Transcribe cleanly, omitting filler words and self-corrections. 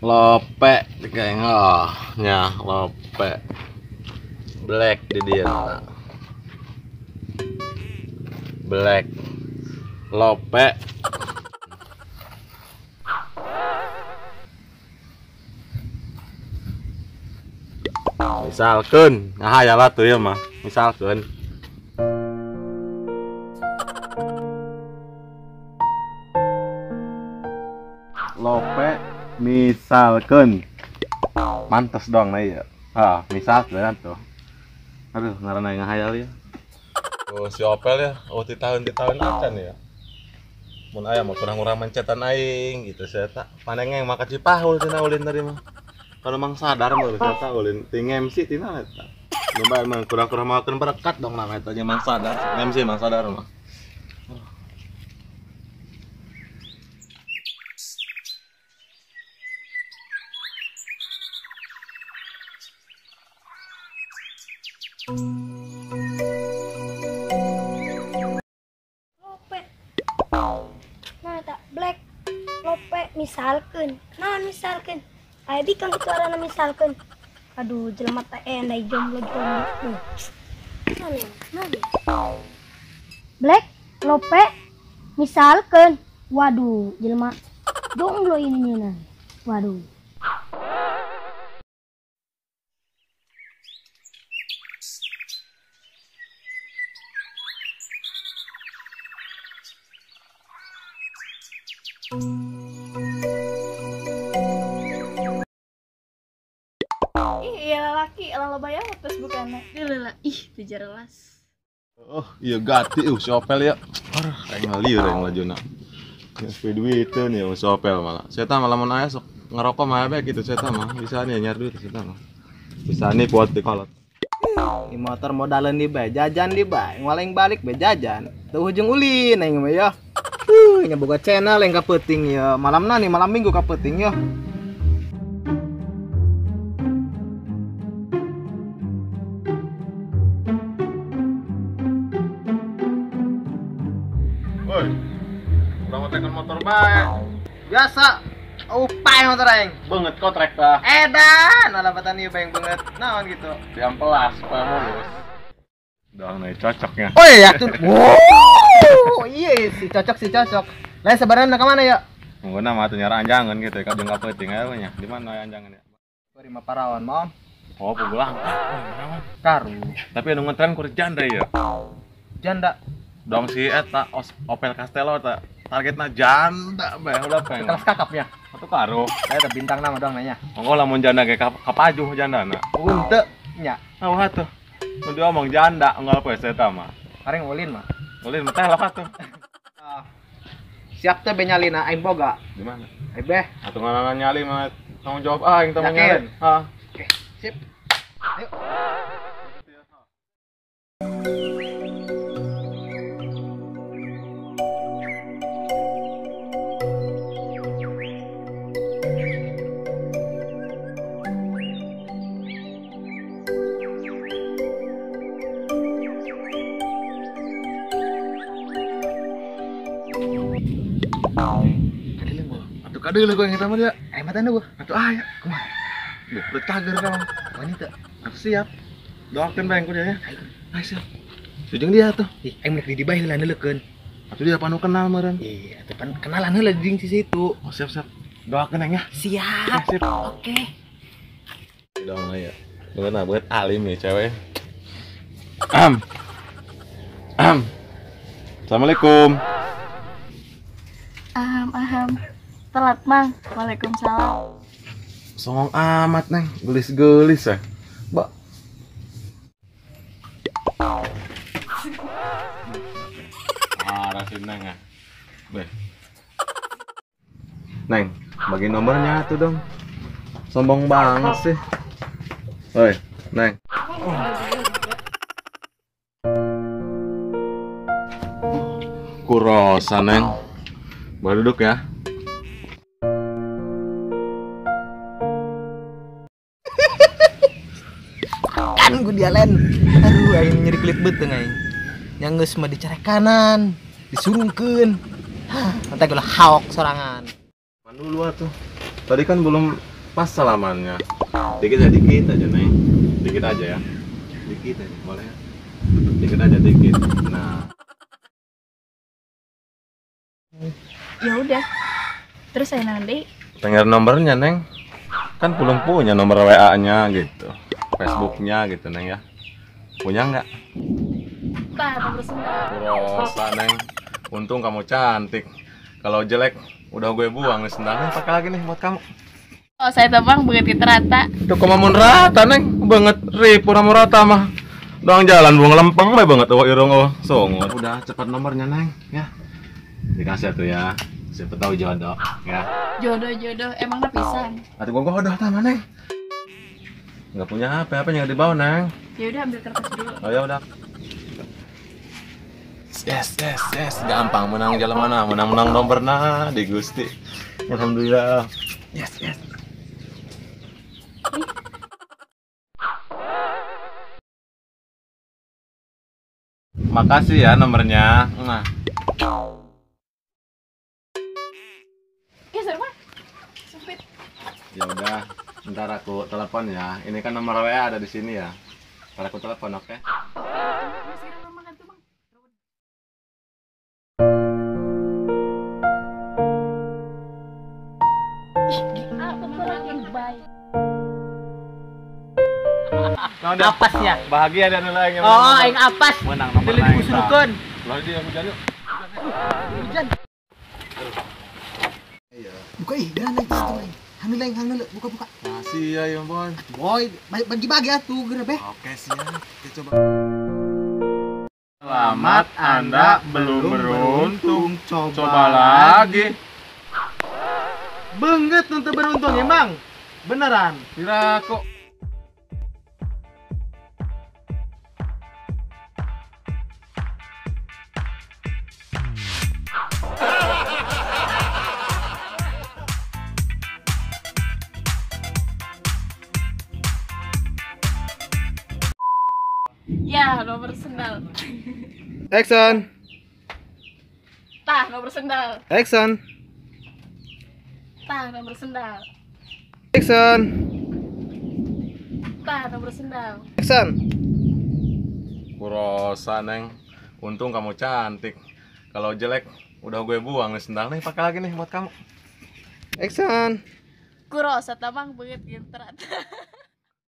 Lope kayaknya nya lope black di dia black lope. Misalkan nah ya lah tuh ya mah misalkan lope misalkan mantas dong nah ya ah misalkan tuh aduh ngaranna ngahayal ya. Oh si Opel ya, oh di tahun acan ya mun aya mah kurang-kurang mencetan aing gitu saya tak panengeng maka Cipahul cenah ulin tadi mah kalau mang sadar mah saya tak ulin ting MC tina eta lumayan mah kurang-kurang makan berkat dong nama eta nya mang sadar MC mang sadar mah. Lope. Nah tak black lope misalkan. Nah misalkan. Aya bikang itu arana misalkan. Aduh jelema teh endai jomblo-jomblo. Nah, black lope misalkan. Waduh jelema jomblo ini nah. Waduh. Ih, iya lelaki, ala bayang terus bukannya. Ih, ih, teu jelas. Oh, iya gati si Opel ya. Aduh, aing ngalieur aing lajuna. Ya duiteun ya si Opel malah. Saya tah malah mun aya sok ngerokok mah bae gitu saya tah mah. Bisa nih nyar duit saya tah mah. Bisa nih buat dikolot. Di motor modalen di bae, jajan di bae, ngoleng balik bae jajan. Teu hujung ulin aing mah ya. Nya boga channel yang kapeting ya. Malam nani malam minggu kapeting ya. Woi. Urang ngotekan motor bae. Biasa. Upay motor aing. Banget kotrek tah. Edan, alapatan ieu bae banget. Naon gitu. Diampelas supaya mulus. Dong nih cocoknya. Oh iya tuh. Wow, iya sih cocok sih cocok. Lah sebenarnya ke mana ya? Mungkin mah tuh nyara anjangan gitu ya, kajeng kapeting aya nya. Di mana anjangan ya? Lima parawan mau. Oh, pulang. Karu. Tapi anu ngetren kur janda ya. Janda. Dong si eta Opel Castello eta targetna janda bae udah pengen. Kelas kakap ya. Atuh karu. Saya ada bintang nama dong nanya. Monggo lamun janda ge kapajuh jandana. Henteu nya. Oh atuh. Nu diomong janda unggal poe eta mah. Paring ulin mah. Ulin mah teh lah atuh. Siap teh benyalina aing boga. Di mana? Aing beh. Atuh ngaranna nyali mah tanggung jawab aing teh mah nyali. Heeh. Oke, sip. Ayo. Aduh, lu yang hitam dia. Ayo mata gua. Atuh aya. Kumaha? Duh, udah cager kamu. Wanita. Atuh siap. Doakeun bae ku dia ya. Ayo siap. Sujung dia tuh. Ih, aing meuk di dibae heula neuleukeun. Atuh dia panu kenal meureun. Iya, atuh pan kenalan heula di si situ. Oh, siap siap. Doakeun aing ya. Siap. Sip. Oke. Dong ya. Bener banget alim ya cewek. Am. Am. Assalamualaikum. Aham, aham. Telat, Mang. Waalaikumsalam. Songong amat, Neng. Gelis-gelis ya. Mbak. Ah, rasin Neng ya. Beh. Neng, bagi nomornya tuh dong. Sombong banget sih. Oi, Neng. Kurosa, Neng. Boleh duduk ya. Kan gue dialen. Aduh, aing nyeri kulit beuteung aing. Yang geus mah dicarekanan, disurungkeun. Hah, nanti gue haok sorangan. Man dulu atuh. Tadi kan belum Pas salamannya. Dikit aja, Neng. Dikit aja ya. Dikit aja, boleh ya? Dikit aja, dikit. Nah. Ya udah. Terus saya nanti. Pengen nomornya, Neng. Kan belum punya nomor WA-nya gitu. Facebook-nya gitu, Neng ya. Punya nggak? Tah, nomor sendal. Rosa, Neng. Untung kamu cantik. Kalau jelek, udah gue buang nih sendalnya. Pakai lagi nih buat kamu. Oh, saya tabang banget kita rata. Tuh kok mamun rata, Neng. Banget ripu ramu rata mah. Doang jalan buang lempeng bae banget oh irung oh songo. Udah cepat nomornya, Neng, ya. Dikasih tuh ya. Siapa tahu jodoh, ya. Jodoh-jodoh emang pisan. Atuh gua godoh tah, Neng. Enggak punya HP, HP-nya enggak dibawa, Neng. Ya udah ambil kertas dulu. Oh ya udah. Yes, yes, yes, gampang menang jalan mana? Menang-menang nomor nah di Gusti. Alhamdulillah. Yes, yes. Makasih ya nomornya. Nah. Ya, sama. Sempit. Ya udah, ntar aku telepon ya. Ini kan nomor WA ada di sini ya. Ntar aku telepon, oke? Apas ya. Bahagia dan lain. Oh, aing apas. Menang nomor lain. Disuruhkeun. Lah dia hujan yuk. Hujan. Iya. Buka ih, dan naik situ lain. Hanu lain hanu buka-buka. Masih ya, ya, Boy. Boy, bagi-bagi atuh geura beh. Oke, siap. Kita coba. Selamat, Anda belum beruntung. Coba lagi. Banget untuk beruntung emang. Beneran. Kira kok. Ya, nomor sendal. Action. Tah, nomor sendal. Action. Tah, nomor sendal. Action. Tah, nomor sendal. Action. Kurosa, Neng. Untung kamu cantik. Kalau jelek, udah gue buang nih sendal nih. Pakai lagi nih buat kamu. Action. Kurosa tamang banget gitu.